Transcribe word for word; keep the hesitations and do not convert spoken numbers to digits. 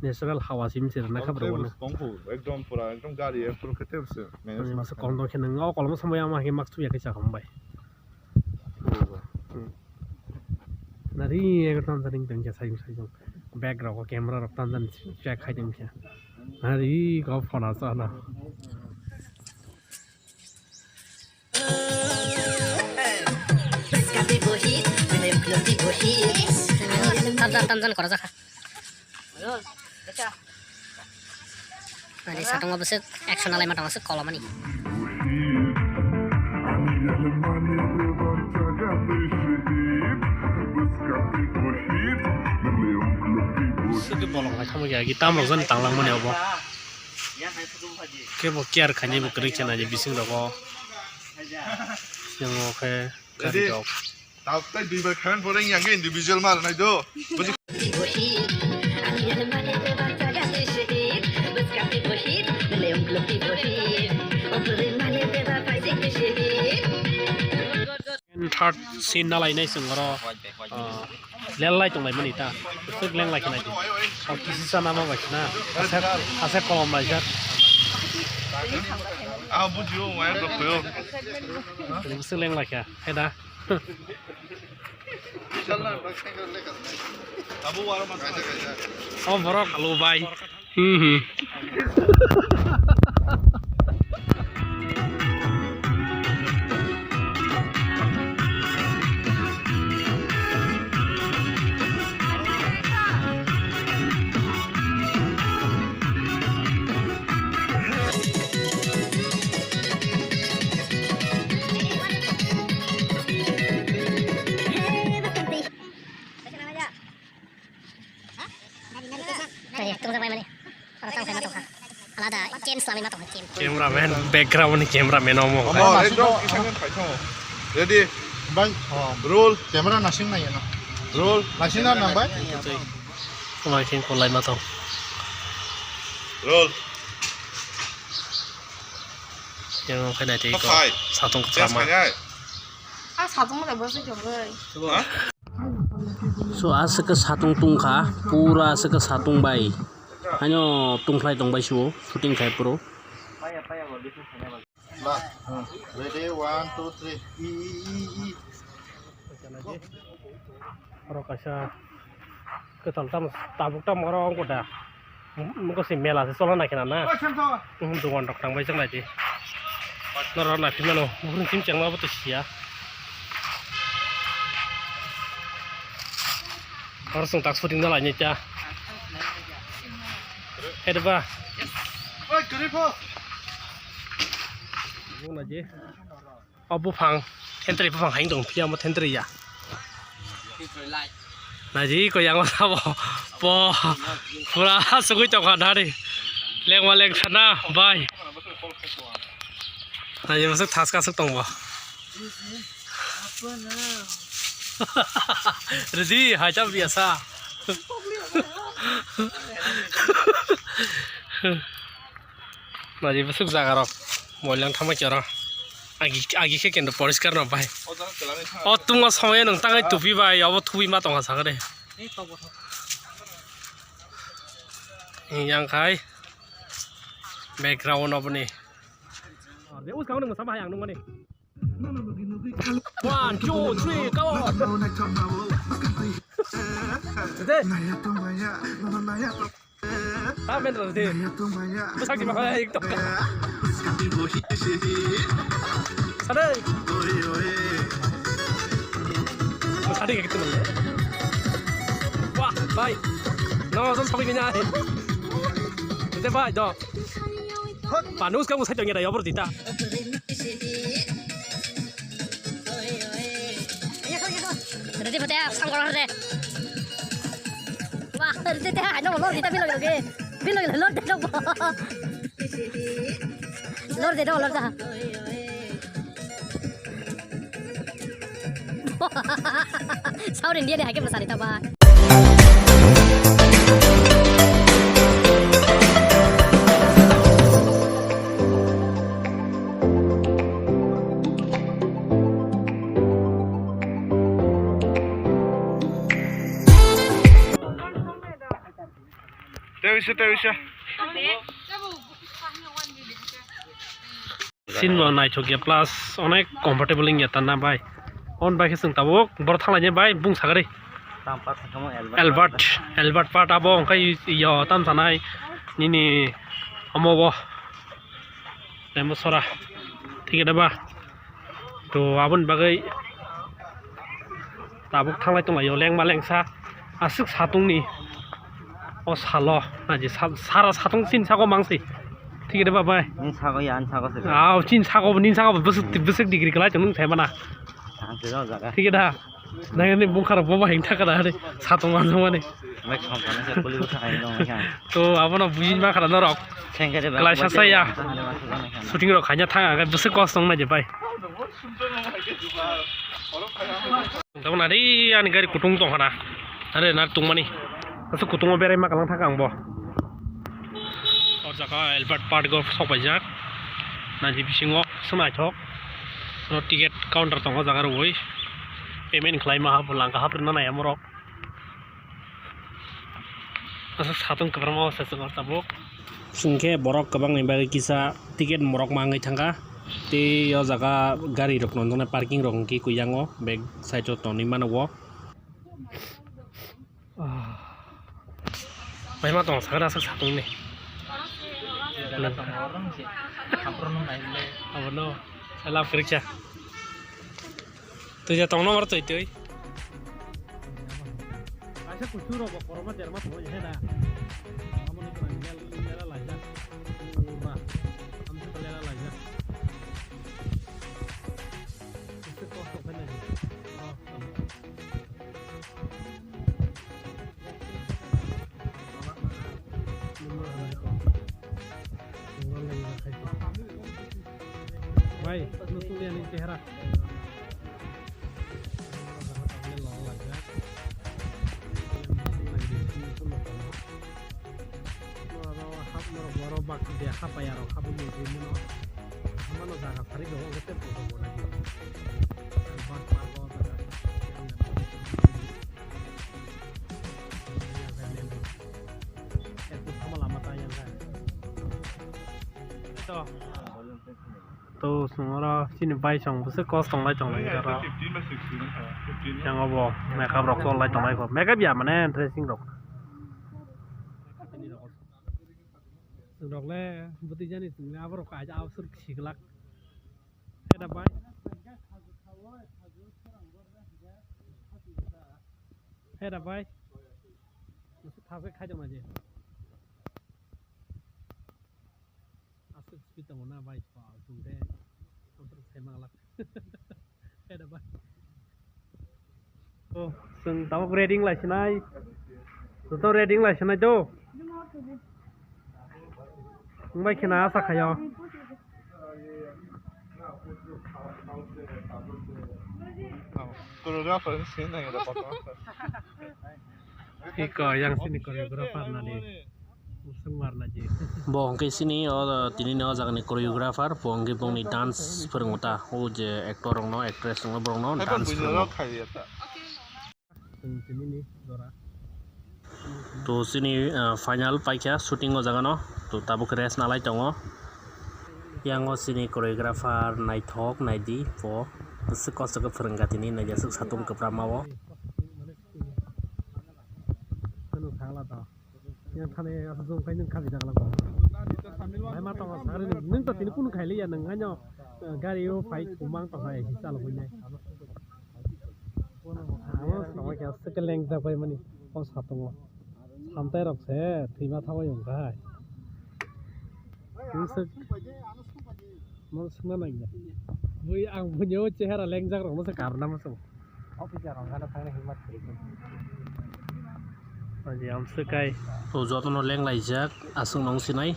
Natural hawa sim se rwna kha borok no. Tongkhu ekdom pura ekdom gari ekdom khe tebse. Ani masa kondok khe nang o kolom samaya ma khe mak chuya khe chakam bai. Nari ego tanjani tong khe sayung sayung. Bag rok camera rok tanjani check khai tong khe. Nari go phone asa na. Tamjan tamjan kora jakha. Ani satung o bwswk action alai matang aswk kolomani. Swkhe bolong hai thangma khe agi tamrok jani tanglangmani obo. Kebo care khainai bo kwrwi khe naidi bising rogo. Yang o khe gari rok. Tei dui bai khayan pore yang individual mar nai do. Third scene nalainai chwng oro, ah, lelai tonglaimani ta. Bwswk lenglai khe naidi. O kisi chana ma bai khna. Aswk, aswk kolom laijak. Ah, bujio, waya doktoyo. Bwswk lenglai kha. Heda. O borok alo bai. Hmm, hmm. Tei, tungjaknai mani. Oro tang phai ma tongkha. Alada, chain swlamwi ma tongkha, chain. Cameraman, background ni cameraman omo. Omo, ekdom kisa khe phai thango. Ready? Bai, oh, roll. Camera nasing nai ano. Roll. Nasing na nang bai? Omo khe kolai ma tong. Roll. Yang omo khe nai tei ko. Phai. Satung kwchama. Yes, phai. Ah, satung da bosi jogoi. Ha? So, aswk khe satung tungkha, pura aswk khe satung bai. Haino tungkhlai tongbai sio, shooting khai puro. Ready, one, two, three. Oro kaisa kwtal tamo, tabuk tamo oro wngkha da. Nokosni mela se cholna nai khna na. Oi, Samson. Dogan rok tangbai chwng nai di. Norok nai phimano buphuru chim chengma bo to siya. Oro chwng tak shooting nalai ni cha. Hai da ba. Oi, kwrwi pho. Buphang. O buphang, thentwrwi buphang hai wng tong phiya, omo thentwrwi ya. Naidi ko yang sabo, po, pura sugui tongkha nari. Lengma lengsa na, bai. Naidi bwswk thaska swk tongbo. Ready, hai chap ya sa. Naidi bwswk jaga rok moilang thangma khe oro. Agi, agi khe kendo poriskar no bai. O tungo somoyo nwng tangwi tupi bai, obo thubi ma tongkha sakhe de. Yang khai background oboni. One, two, three, go! Today. Amen, Rode. Bwsakni mokol ekdom. Sadai. Sadai ekdom. Wah, bai. No, son sokoi bina. Rode bai, do. Panu uska musai tongya da, yobor dita. Rede pate, sang kolang rede. Wah, rede te, ano lo kita bilo loge. Bilo lo de dong. Lo de dong, lo da. South India ni haike masari ta ba. Sin bo naithok ya, plus onek comfortable wngya ta na bai. On bai khe chwng tabuk borok thanglainai bai bung sagari. Tam pat sakamo Albert. Albert, Albert part abo wngkha yo tam sanai nini omo bo. Lembo sora. Thik da ba? To aboni bagwi tabuk thanglai tonglaio lengma lengsa aswk satungni o salo naji sa-, sara satung chin sako mangsi. Thik da ba bai? Ni sago ya, an sago se. Aw, chin sako, nin sako bwswk, bwswk degree kwlai tong nung sai mana. Ang se jaga. Thik da. Nang ni bung kharok bo bahing thaka da hari satung manjak mani. Mek som sana se kuli usa kai dong ya. To abono buji ma khara norok. Sengkere ba. Kalai sasa ya. Shooting rok khaina thang ang bwswk kos tong nai je bai. Tamo na ri ani gari kutung tong khana. Are na tungmani. Aswk kutungo berai ma kalang thaka ang bo. O jaga Albert Park o sok paijak. Naji bisingo swnaithok. No ticket counter tongo jaga rwui. Payment khlai ma hap langka hap rwna nai amorok. Aswk satung kwbangma o se chwng tabuk. Chwng khe borok kwbangni bagwi kisa ticket morok ma wngwi thangkha. Tei o jaga gari rok nonjaknai parking rok hwnkhe kwbangma back side o tonwi mano o. Bai ma tong sakha aswk satung ni. Abono love kwrwiksa. Twi ja tong no twi twi. Kaisa kuchuk rok bo korokma derma thangwi he da. Amo ni kwrwng mel mela laijak. Ura. Amsa lela laijak. Kuchuk kosto khe nai. Oh, oh. Bai, nusuk ni ani chehra. Oro hap norok oro bak de hapaya rok hapwi mungwi mano. Hamano jaga phari dogo hwnkhe tei photo bo nai. Bak park o jaga. Ekdom sama lama ta yang kha. To. To, chwng oro chini bai chwng bwswk kos tonglai tonglai oro. Yang obo makeup rok cholai tonglai kho. Makeup ya mane dressing rok. Chwng rok le bwtwi jani chwng le abo rok kaisa abo sur khiklak. Heda bai. Heda bai. Thaswk khai tongma je. Aswk speed tongo na bai, pa, chwng khe, chwng khe sai manglak. Heda bai. O, chwng tabuk ready wng lai sinai. Joto ready wng lai sinai do. Wng bai khena asa khaio. Choreographer se nang eda photo. Iko yang sini choreographer nani. Musung warna je. Bo hwnkhe sini o tini ni o jaga ni choreographer, bo hwnkhe bongni dance phwrwngo ta. O je actor rok no, actress rok no, borok no dance phwrwngo. Chwng tini ni jora. To chini, ah, final paikha shooting o jaga no. To tabuk rest nalai tongo. Yang o chini choreographer naithok naidi bo. Bwswk kosto khe phwrwngkha tini naidi aswk satung kwbramma o. Phano thangla to. Yang thani aswk jong khai nung khabi dakla. Hai ma tongo sagri nung to tini kun khai liya nung haino, eh, gari o phai kumang to hai hi chalo hoi nai. Amo tongma khe aswk khe lengjak bai mani o satungo. Samtai rok se thwima thangwi wng kha hai. Nwng swk, mo swkna nang ya. Bui ang buini o chehara lengjak rok no se karna mo swk. Officer rok gana thangna himmat kwrwi khe. Aji amswk kai. O jotono lenglaijak aswk nung sinai.